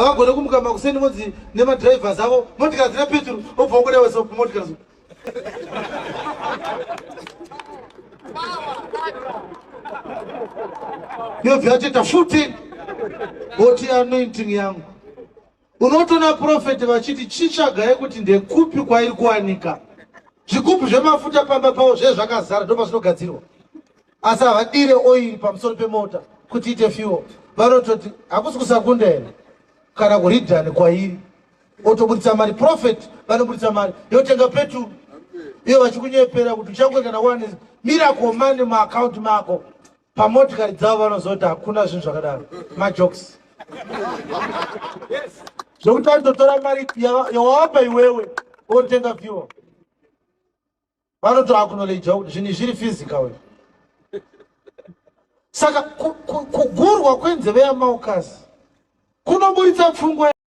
Havagone kumuka makuseni vonzi nemadrivers avo motikari dzina peturu obva wangoda wese motikari. Yobva yatoita futi voti anointing yangu. Unotoona prophet vachiti chitsvagai kuti ndekupi kwairi kuwanika. Zvigubhu zvemafuta pamba pavo zve zvakazara ndopazvinogadzirwa. Asi havadire oil pamusoro pemota kuti ite fuel. Vanototi hakusi kusakunda here kana kuridhani kwairi. Otoburitsa mari prophet vanoburitsa mari yotenga peturu. Iyo vachikunyepera kuti uchangoenda na one miracle money muaccount mako. Pamotikari dzavo vanozoti hakuna zvinhu zvakadaro. Majokes. Zvekuti vanototora mari yawapa iwewe wotenga fuel. Vanoto acknowledge kuti zvinhu zviri physical. Saka kugurwa kwenzeve yaMalchus kunoburitsa pfungwa.